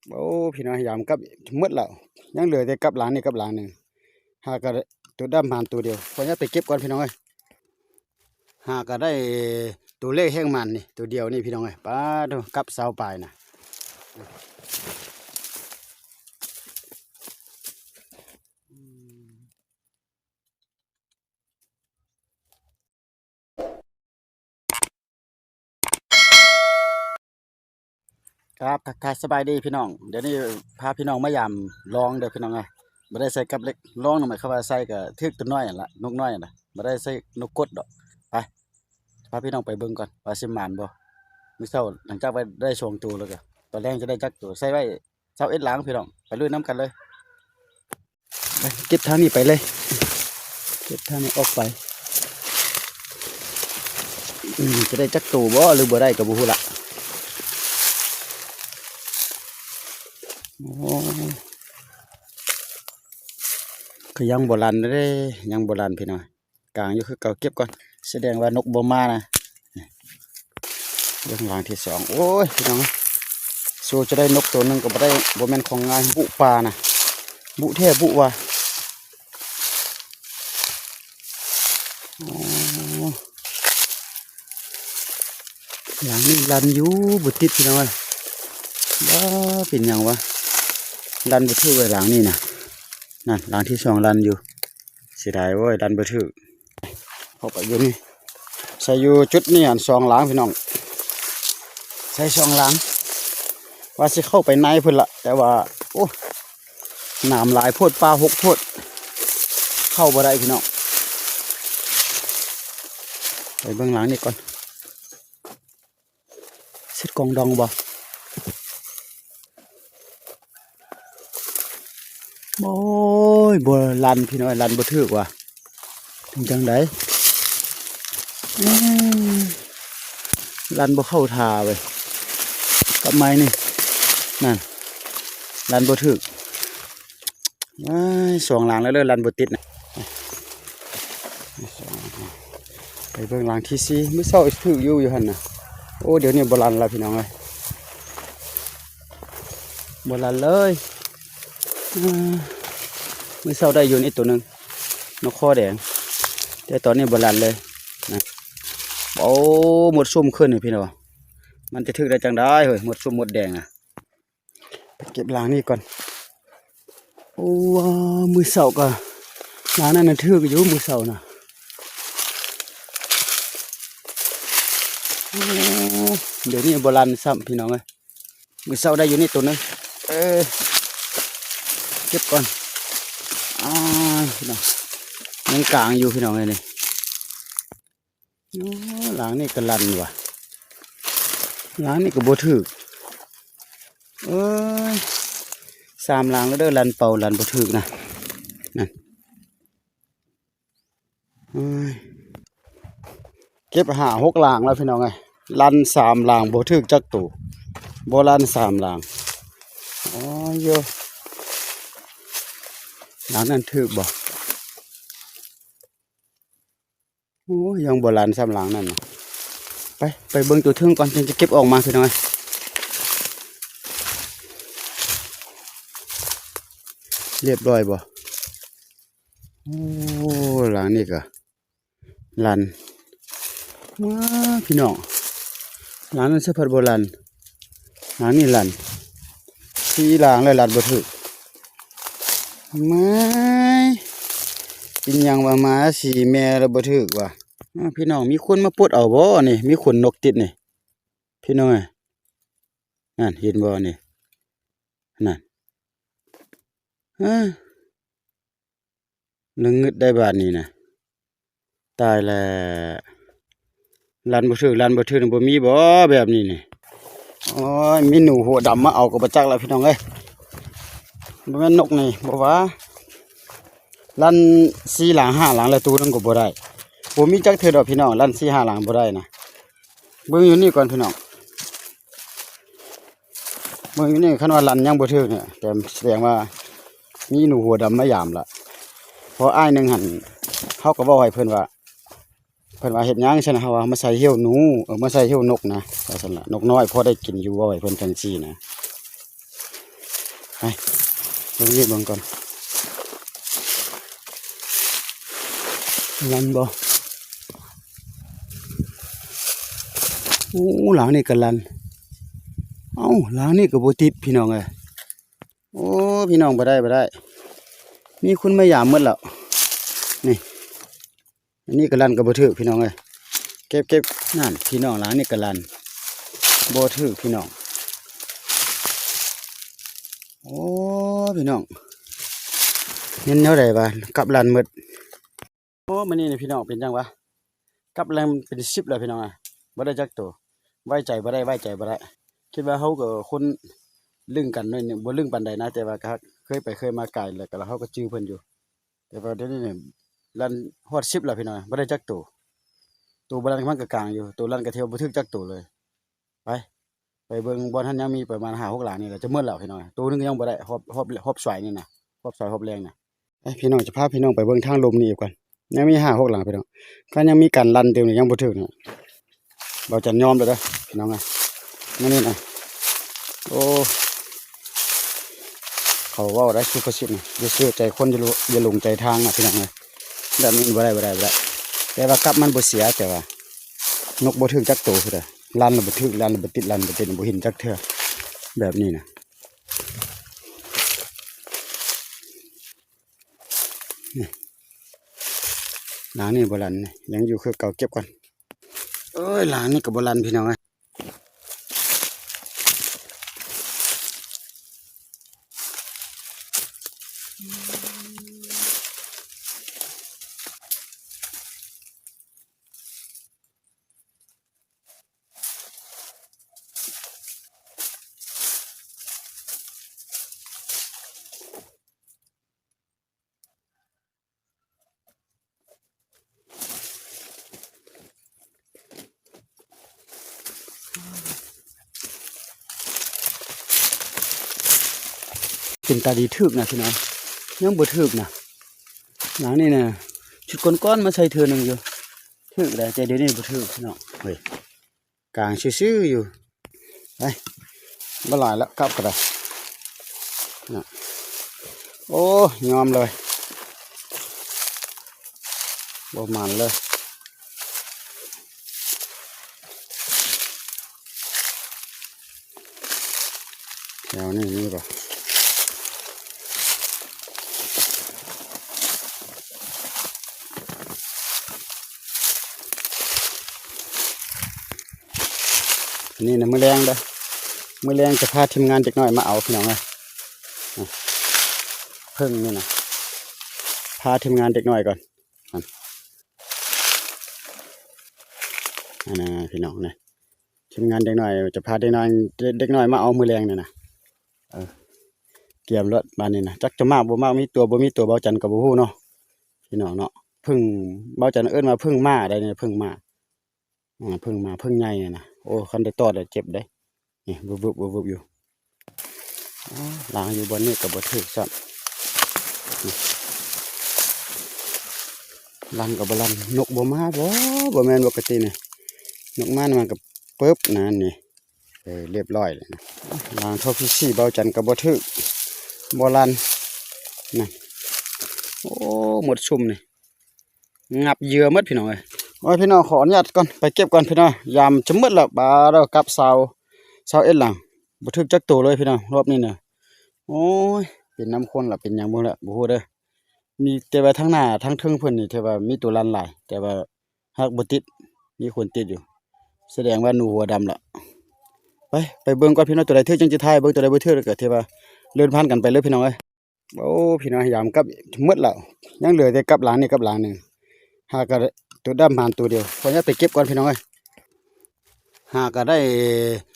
ໂອ້ ພີ່ນ້ອງ ຍາມກັບໝົດແລ້ວ ຍັງເຫຼືອແຕ່ກັບຫຼັງນີ້ກັບຫຼັງໜຶ່ງ ຫາກະໂຕດຳໝານໂຕດຽວ. ຂໍອະນຸຍາດໄປເກັບກ່ອນພີ່ນ້ອງເອີຍ. ຫາກະໄດ້ໂຕເລກແຮງໝານນີ້ ໂຕດຽວນີ້ພີ່ນ້ອງເອີຍ. ປາດໂທ້ ກັບຊາວປາຍນະ. ຄັບ ທັກທາຍສະບາຍດີພີ່ນ້ອງ. ດຽວນີ້ພາພີ່ນ້ອງມາຢາມລອງເດີພີ່ນ້ອງເອີຍ. ບໍ່ໄດ້ໃສ່ກັບເຫຼັກ ລອງນຳ ໝາຍຄວາມວ່າໃສ່ກະຖືກໂຕນ້ອຍຫັ້ນລະ ນົກນ້ອຍຫັ້ນນະ ບໍ່ໄດ້ໃສ່ນົກກົດດອກ. ໄປ ພາພີ່ນ້ອງໄປເບິ່ງກ່ອນວ່າຊິໝານບໍ່. ມື້ເຊົ້າຫຼັງຈາກໄວ້ໄດ້ສອງໂຕແລ້ວກະ ຕອນແລງຈະໄດ້ຈັກໂຕ ໃສ່ໄວ້ຊາວເອັດຫຼັງພີ່ນ້ອງ. ໄປລຸຍນຳກັນເລີຍ. ໄປ ເກັບທາງນີ້ໄປເລີຍ ເກັບທາງນີ້ອອກໄປ. ອືມ ຈະໄດ້ຈັກໂຕບໍ່ ຫຼືບໍ່ໄດ້ກະບໍ່ຮູ້ລະ. ໂອ້ ກະຍັງບໍ່ລັນເດ້ ຍັງບໍ່ລັນພີ່ນ້ອງ. ກາງຢູ່ຄືເກົ່າ ເກັບກ່ອນ ສະແດງວ່ານົກບໍ່ມານະ. ເບິ່ງຫຼັງທີສອງ ໂອ້ຍ ພີ່ນ້ອງ ສູ້ຈະໄດ້ນົກໂຕໜຶ່ງກະບໍ່ໄດ້ ບໍ່ແມ່ນຂອງງ່າຍ ບຸປ່ານະ ບຸແທ້ບຸວ່າ. ໂອ້ ຫຼັງນີ້ລັນຢູ່ ບໍ່ຕິດພີ່ນ້ອງເອີຍ. ບໍ່ ເປັນຫຍັງວະ ລັນບໍ່ຖືກເລີຍຫຼັງນີ້ນະ. ນັ້ນ ຫຼັງທີສອງລັນຢູ່ ເສຍດາຍເວີຍ ລັນບໍ່ຖືກ. ເຂົ້າໄປຢູ່ນີ້ ໃສ່ຢູ່ຈຸດນີ້ຫັ້ນສອງຫຼັງພີ່ນ້ອງ ໃສ່ສອງຫຼັງ. ວ່າຊິເຂົ້າໄປໃນພຸ້ນລະ ແຕ່ວ່າ ໂອ້ ໜາມຫຼາຍໂພດ ປ່າຮົກໂພດ ເຂົ້າບໍ່ໄດ້ພີ່ນ້ອງ. ໄປເບິ່ງຫຼັງນີ້ກ່ອນ. ເສັດກອງດອງບໍ່? ໂອ້ຍ ບໍ່ລັນພີ່ນ້ອງ ລັນບໍ່ຖືກວ່າ ເປັນຈັ່ງໃດ? ອືມ ລັນບໍ່ເຂົ້າທ່າເວີຍ ກັບໄມ້ນີ້ ນັ້ນ ລັນບໍ່ຖືກ. ວ້າຍ ສອງຫຼັງແລ້ວເດີ ລັນບໍ່ຕິດນະ. ໄປເບິ່ງຫຼັງທີສີ່ ມື້ເຊົ້າຖືກຢູ່ ຢູ່ຫັ້ນນະ. ໂອ້ ດຽວນີ້ບໍ່ລັນລະພີ່ນ້ອງເອີຍ ບໍ່ລັນເລີຍ. ອືມ ມື້ເຊົ້າໄດ້ຢູ່ນີ້ໂຕໜຶ່ງ ນົກຄໍແດງ ແຕ່ຕອນນີ້ບໍ່ລັນເລີຍນະ. ໂອ້ ມົດຊຸມຂຶ້ນນີ້ພີ່ນ້ອງ ມັນຈະຖືກໄດ້ຈັ່ງໃດເຮີ້ຍ ມົດຊຸມມົດແດງນະ. ໄປເກັບຫຼັງນີ້ກ່ອນ. ໂອ້ ມື້ເຊົ້າກະ ຫຼັງນັ້ນນະຖືກຢູ່ມື້ເຊົ້ານະ. ໂອ້ ດຽວນີ້ບໍ່ລັນຊ້ຳພີ່ນ້ອງເອີຍ. ມື້ເຊົ້າໄດ້ຢູ່ນີ້ໂຕໜຶ່ງ ເອີ ເກັບກ່ອນ. ອ້າຍ ພີ່ນ້ອງ ຍັງກາງຢູ່ພີ່ນ້ອງເອີຍນີ້. ໂອ້ ຫຼັງນີ້ກະລັນວ່າ ຫຼັງນີ້ກະບໍ່ຖືກ. ເອີຍ ສາມຫຼັງແລ້ວເດີ ລັນເປົ່າ ລັນບໍ່ຖືກນະ. ນັ້ນ ເອີຍ ເກັບຫ້າຫົກຫຼັງແລ້ວພີ່ນ້ອງເອີຍ ລັນສາມຫຼັງບໍ່ຖືກຈັກໂຕ ບໍ່ລັນສາມຫຼັງ. ໂອ້ຍ ຫຼັງນັ້ນຖືກບໍ່? ໂອ້ຍ ຍັງບໍ່ລັນຊ້ຳຫຼັງນັ້ນນະ. ໄປ ໄປເບິ່ງໂຕເທິງກ່ອນ ຈັ່ງຈະເກັບອອກມາພີ່ນ້ອງ. ຮຽບຮ້ອຍບໍ່? ໂອ້ ຫຼັງນີ້ກະ ລັນ ວ້າ ພີ່ນ້ອງ ຫຼັງນັ້ນສະພັດບໍ່ລັນ ຫຼັງນີ້ລັນ ສີ່ຫຼັງແລ້ວລັນບໍ່ຖືກ. ມາຍ ເປັນຫຍັງວ່າມາສີ່ແມ່ແລ້ວບໍ່ຖືກວ່າ. ອ້າ ພີ່ນ້ອງ ມີຄົນມາປົດເອົາບໍ່ນີ້ ມີຂົນນົກຕິດນີ້ ພີ່ນ້ອງເອີຍ. ນັ້ນ ເຫັນບໍ່ນີ້ ນັ້ນ ຮະ. ລະງຶດໄດ້ບາດນີ້ນະ ຕາຍແລ້ວ ລັນບໍ່ຖືກ ລັນບໍ່ຖືກ ບໍ່ມີບໍ່ແບບນີ້ນີ້. ໂອ້ຍ ມີໜູຫົວດຳມາເອົາກະບໍ່ຈັກລະພີ່ນ້ອງເອີຍ. ບໍ່ແມ່ນນົກນີ້ ບໍ່ວ່າ ລັນສີ່ຫຼັງຫ້າຫຼັງແລ້ວ ໂຕໜຶ່ງກະບໍ່ໄດ້ ບໍ່ມີຈັກເທື່ອດອກພີ່ນ້ອງ ລັນສີ່ຫ້າຫຼັງບໍ່ໄດ້ນະ. ເບິ່ງຢູ່ນີ້ກ່ອນພີ່ນ້ອງ ເບິ່ງຢູ່ນີ້ ຄັນວ່າລັນຍັງບໍ່ຖືກນີ້ ແຕ່ສະແດງວ່າມີໜູຫົວດຳມາຢາມລະ. ເພາະອ້າຍໜຶ່ງຫັ້ນ ເຮົາກະເວົ້າໃຫ້ເພິ່ນວ່າ ເພິ່ນວ່າເຮັດຫຍັງຊັ້ນນະ ເຮົາວ່າມາໃສ່ເຫ່ວໜູ ເອີ ມາໃສ່ເຫ່ວນົກນະ ວ່າຊັ້ນລະ ນົກນ້ອຍພໍໄດ້ກິນຢູ່ ເວົ້າໃຫ້ເພິ່ນຈັ່ງຊີ້ນະ. ໄປ ເບິ່ງນີ້ເບິ່ງກ່ອນ ລັນບໍ່? ໂອ້ ຫຼັງນີ້ກໍລັນ. ເອົ້າ ຫຼັງນີ້ກໍບໍ່ຕິດ ພີ່ນ້ອງເອີຍ. ໂອ້ ພີ່ນ້ອງ ບໍ່ໄດ້ ບໍ່ໄດ້ ມີຄົນມາຢາມໝົດແລ້ວ ນີ້. ອັນນີ້ກໍລັນກໍບໍ່ຖືກ ພີ່ນ້ອງເອີຍ. ເກັບ ເກັບ ນັ້ນ ພີ່ນ້ອງ ຫຼັງນີ້ກໍລັນ ບໍ່ຖືກ ພີ່ນ້ອງ. ໂອ້ ພີ່ນ້ອງ ແມ່ນແນວໃດວະ ກັບລັນໝົດ. ໂອ້ ມື້ນີ້ນີ້ ພີ່ນ້ອງ ເປັນຫຍັງວະ ກັບລັນເປັນສິບແລ້ວ ພີ່ນ້ອງ ບໍ່ໄດ້ຈັກໂຕ. ໄວ້ໃຈບໍ່ໄດ້ ໄວ້ໃຈບໍ່ໄດ້. ຄິດວ່າເຮົາກໍຄົນລຶ້ງກັນໜ້ອຍໜຶ່ງ ບໍ່ລຶ້ງປານໃດນະ ແຕ່ວ່າກໍເຄີຍໄປເຄີຍມາກາຍ ແລ້ວກໍເຮົາກໍຈື່ເພິ່ນຢູ່. ແຕ່ວ່າດຽວນີ້ນີ້ ລັນຮອດສິບແລ້ວ ພີ່ນ້ອງ ບໍ່ໄດ້ຈັກໂຕ. ໂຕບໍ່ລັນມັນກໍກາງຢູ່ ໂຕລັນກໍຖືວ່າບໍ່ຖືກຈັກໂຕເລີຍ. ໄປ ໄປເບິ່ງບ່ອນຫັ້ນ ຍັງມີປະມານຫ້າຫົກຫຼັງນີ້ແຫຼະ ຈະໝົດແລ້ວ ພີ່ນ້ອງ. ໂຕໜຶ່ງກໍຍັງບໍ່ໄດ້ ຮອບ ຮອບ ຮອບສວາຍນີ້ນະ ຮອບສວາຍຮອບແລງນະ. ເອີ ພີ່ນ້ອງ ຈະພາພີ່ນ້ອງໄປເບິ່ງທາງລຸ່ມນີ້ອີກກ່ອນ ຍັງມີຫ້າຫົກຫຼັງ ພີ່ນ້ອງ. ຄັນຍັງມີການລັນເຕີມນີ້ ຍັງບໍ່ຖືກນະ. ເບົາຈັນຍອມແລ້ວເດີ ພີ່ນ້ອງເອີຍ ມື້ນີ້ນະ. ໂອ້ ເຂົາເວົ້າໄດ້ສຸພາສິດນະ ຢ່າເຊື່ອໃຈຄົນ ຢ່າ ຢ່າຫຼົງໃຈທາງນະ ພີ່ນ້ອງເອີຍ. ແບບນີ້ບໍ່ໄດ້ ບໍ່ໄດ້ ບໍ່ໄດ້. ແຕ່ວ່າກັບມັນບໍ່ເສຍ ແຕ່ວ່ານົກບໍ່ຖືກຈັກໂຕຄືໃດ. ລັນລະບໍ່ຖືກ ລັນລະບໍ່ຕິດ ລັນບໍ່ຕິດ ບໍ່ເຫັນຈັກເທື່ອ ແບບນີ້ນະ. ນີ້ ຫຼັງນີ້ບໍ່ລັນ ຍັງຢູ່ຄືເກົ່າ ເກັບກ່ອນ. ໂອ້ຍ ຫຼັງນີ້ກໍບໍ່ລັນ ພີ່ນ້ອງເອີຍ. ເປັນຕາດີຖືກນະ ພີ່ນ້ອງ ຍັງບໍ່ຖືກນະ. ຫຼັງນີ້ນະ ຊຸດກ່ອນໆມາໃສ່ເທື່ອໜຶ່ງຢູ່ ຖືກໄດ໋ ແຕ່ດຽວນີ້ບໍ່ຖືກ ພີ່ນ້ອງເອີຍ. ກາງຊື່ໆຢູ່. ໄປ ບໍ່ຫຼາຍແລ້ວ ກັບກໍໄດ້ນະ. ໂອ້ ຍອມເລີຍ ບໍ່ໝັ້ນເລີຍ. ແຖວນີ້ມີບໍ່? ອັນນີ້ນະ ມື້ແລງເດີ ມື້ແລງຈະພາທີມງານເດັກນ້ອຍມາເອົາ ພີ່ນ້ອງເອີຍ. ເພິ່ງນີ້ນະ ພາທີມງານເດັກນ້ອຍກ່ອນ. ອັນ ອັນນັ້ນ ພີ່ນ້ອງນະ ທີມງານເດັກນ້ອຍ ຈະພາເດັກນ້ອຍ ເດັກນ້ອຍມາເອົາມື້ແລງນີ້ນະ. ເອີ ກຽມໂລດບາດນີ້ນະ ຈັກຈະມາກບໍ່ມາກ ມີຕົວບໍ່ມີຕົວ ເບົາຈັນກໍບໍ່ຮູ້ເນາະ ພີ່ນ້ອງເນາະ. ເພິ່ງ ເບົາຈັນເອີ້ນວ່າເພິ່ງມ້າໄດ໋ນີ້ ເພິ່ງມ້າ ອາ ເພິ່ງມ້າ ເພິ່ງໃຫຍ່ນະ. ໂອ້ ຄັນໄດ້ຕອດແລ້ວເຈັບເດ້. ນີ້ ວຶບໆ ວຶບໆຢູ່. ອໍ ລາງຢູ່ບ່ອນນີ້ກໍບໍ່ຖືກຊ້ຳ. ນີ້ ລັນກໍບໍ່ລັນ ນົກບໍ່ມາບໍ? ບໍ່ແມ່ນປົກກະຕິນີ້ ນົກມານີ້ມັນກໍປຶບນະ. ນີ້ ເອີ ລຽບຮ້ອຍແລ້ວນະ. ລາງທໍ່ພີຊີ ເບົາຈັນກໍບໍ່ຖືກ ບໍ່ລັນນະ. ໂອ້ ໝົດຊຸມນີ້. ງັບເຫຍື່ອໝົດ ພີ່ນ້ອງເອີຍ. ໂອ້ຍ ພີ່ນ້ອງ ຂໍອະນຸຍາດກ່ອນ ໄປເກັບກ່ອນ ພີ່ນ້ອງ. ຍາມຈະໝົດແລ້ວ ປາດເດີ ກັບຊາວ ຊາວເອັດຫຼັງ ບໍ່ຖືກຈັກໂຕເລີຍ ພີ່ນ້ອງ ຮອບນີ້ນະ. ໂອ້ຍ ເປັນນຳຄົນລະ ເປັນຫຍັງບໍ່ລະ ບໍ່ຮູ້ເດີ. ມີແຕ່ວ່າທາງໜ້າ ທາງເທິງເພິ່ນນີ້ ແຕ່ວ່າມີໂຕລັນຫຼາຍ ແຕ່ວ່າຫາກບໍ່ຕິດ ມີຄົນຕິດຢູ່ ສະແດງວ່າໜູຫົວດຳລະ. ໄປ ໄປເບິ່ງກ່ອນ ພີ່ນ້ອງ ໂຕໃດຖືກຈັ່ງຈະຖ່າຍ ເບິ່ງໂຕໃດບໍ່ຖືກ ແລ້ວກໍຖືວ່າເລື່ອນຜ່ານກັນໄປເລີຍ ພີ່ນ້ອງເອີຍ. ໂອ້ ພີ່ນ້ອງ ຍາມກັບໝົດແລ້ວ ຍັງເຫຼືອແຕ່ກັບຫຼັງນີ້ກັບຫຼັງໜຶ່ງ ຫາກະໂຕດຳໝານໂຕດຽວ. ຂໍອະນຸຍາດໄປເກັບກ່ອນ ພີ່ນ້ອງເອີຍ. ຫາກະໄດ້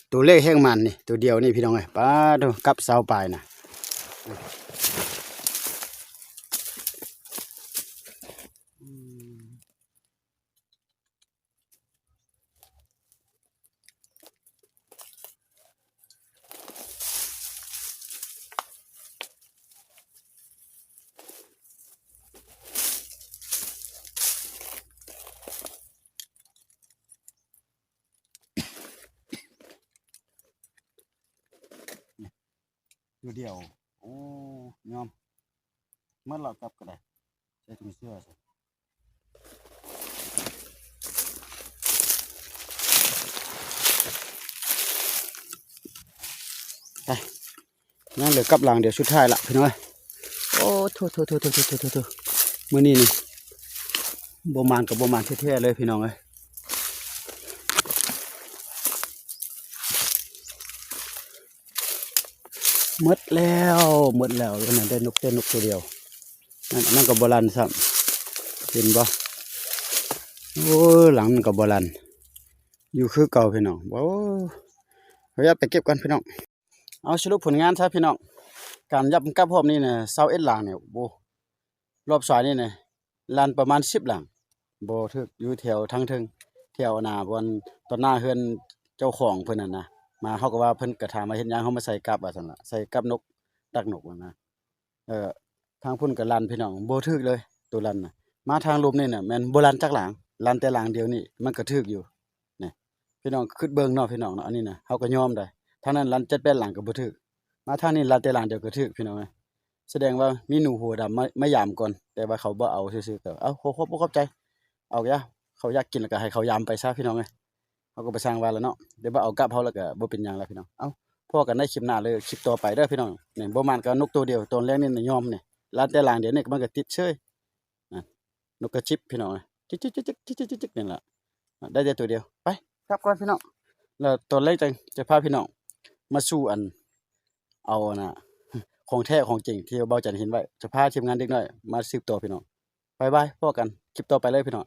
ໂຕເລກແຮງໝານນີ້ ໂຕດຽວນີ້ ພີ່ນ້ອງເອີຍ. ປາດໂທ້ ກັບຊາວປາຍນະ. ໂຕດຽວ ໂອ້ ຍອມ ໝົດແລ້ວ ກັບກໍໄດ້ ໃສ່ຖົງເສື້ອຊະ ໄປ ຍັງເຫຼືອກັບຫຼັງດຽວສຸດທ້າຍລະພີ່ນ້ອງເອີຍ. ໂອ້ ໂທ້ໆໆໆໆໆ ມື້ນີ້ນີ້ບໍ່ໝານກໍບໍ່ໝານແທ້ໆເລີຍພີ່ນ້ອງເອີຍ. ໝົດແລ້ວ ໝົດແລ້ວ ອັນນັ້ນໄດ້ນົກແຕ່ນົກໂຕດຽວ ນັ້ນ ອັນນັ້ນກໍບໍ່ລັນຊ້ຳ ເຫັນບໍ່? ໂອ້ ຫຼັງນັ້ນກໍບໍ່ລັນ ຢູ່ຄືເກົ່າພີ່ນ້ອງ. ໂອ້ ຂໍອະນຸຍາດໄປເກັບກ່ອນພີ່ນ້ອງ. ເອົາ ສະຫຼຸບຜົນງານຊະພີ່ນ້ອງ ການຍັບກັບຮອບນີ້ນະ ຊາວເອັດຫຼັງນີ້ ໂອ້ ຮອບສອງນີ້ນະ ລັນປະມານສິບຫຼັງ ບໍ່ຖືກ ຢູ່ແຖວທາງເທິງ ແຖວໜ້າບ່ອນ ຕໍ່ໜ້າເຮືອນເຈົ້າຂອງເພິ່ນຫັ້ນນະ. ມາເຮົາກໍວ່າເພິ່ນກໍຖາມວ່າເຮັດຫຍັງ ເຮົາມາໃສ່ກັບວ່າຊັ້ນລະ ໃສ່ກັບນົກ ດັກນົກຫັ້ນນະ. ເອີ ທາງພຸ້ນກໍລັນພີ່ນ້ອງ ບໍ່ຖືກເລີຍ ໂຕລັນນະ. ມາທາງລຸ່ມນີ້ນະ ແມ່ນບໍ່ລັນຈັກຫຼັງ ລັນແຕ່ຫຼັງດຽວນີ້ ມັນກໍຖືກຢູ່. ນີ້ ພີ່ນ້ອງຄຶດເບິ່ງເນາະ ພີ່ນ້ອງເນາະ ອັນນີ້ນະ ເຮົາກໍຍອມໄດ໋. ທາງນັ້ນລັນເຈັດແປດຫຼັງກໍບໍ່ຖືກ ມາທາງນີ້ລັນແຕ່ຫຼັງດຽວກໍຖືກ ພີ່ນ້ອງເອີຍ. ສະແດງວ່າມີໜູຫົວດຳມາ ມາຢາມກ່ອນ ແຕ່ວ່າເຂົາບໍ່ເອົາຊື່ໆ ກໍເອົາ ຂໍຂອບອົກຂອບໃຈ ເອົາຢາ ເຂົາຢາກກິນແລ້ວກໍໃຫ້ເຂົາຢາມໄປຊະ ພີ່ນ້ອງເອີຍ. ເຮົາກໍບໍ່ຊ່າງວ່າແລ້ວເນາະ ແຕ່ວ່າເອົາກັບເຮົາແລ້ວກໍບໍ່ເປັນຫຍັງແລ້ວ ພີ່ນ້ອງ. ເອົາ ພໍ້ກັນໃນຄລິບໜ້າ ຫຼື ຄລິບຕໍ່ໄປເດີ ພີ່ນ້ອງ. ນີ້ ບໍ່ໝານກໍນົກໂຕດຽວ ຕອນແລກນີ້ນະ ຍອມນີ້ ລັນແຕ່ຫຼັງດຽວນີ້ ມັນກໍຕິດເສີຍ. ນັ້ນ ນົກກະຈິບພີ່ນ້ອງ ຈິກໆໆໆ ນີ້ລະ ໄດ້ແຕ່ໂຕດຽວ. ໄປ ກັບກ່ອນພີ່ນ້ອງ ແລ້ວຕອນແລງຈັ່ງຈະພາພີ່ນ້ອງມາສູ່ອັນ ເອົາອັນນະ ຂອງແທ້ຂອງຈິງທີ່ບ່າວຈັນເຫັນໄວ້ ຈະພາທີມງານເດັກນ້ອຍມາສືບຕໍ່ພີ່ນ້ອງ. ບາຍບາຍ ພໍ້ກັນຄລິບຕໍ່ໄປເລີຍພີ່ນ້ອງ.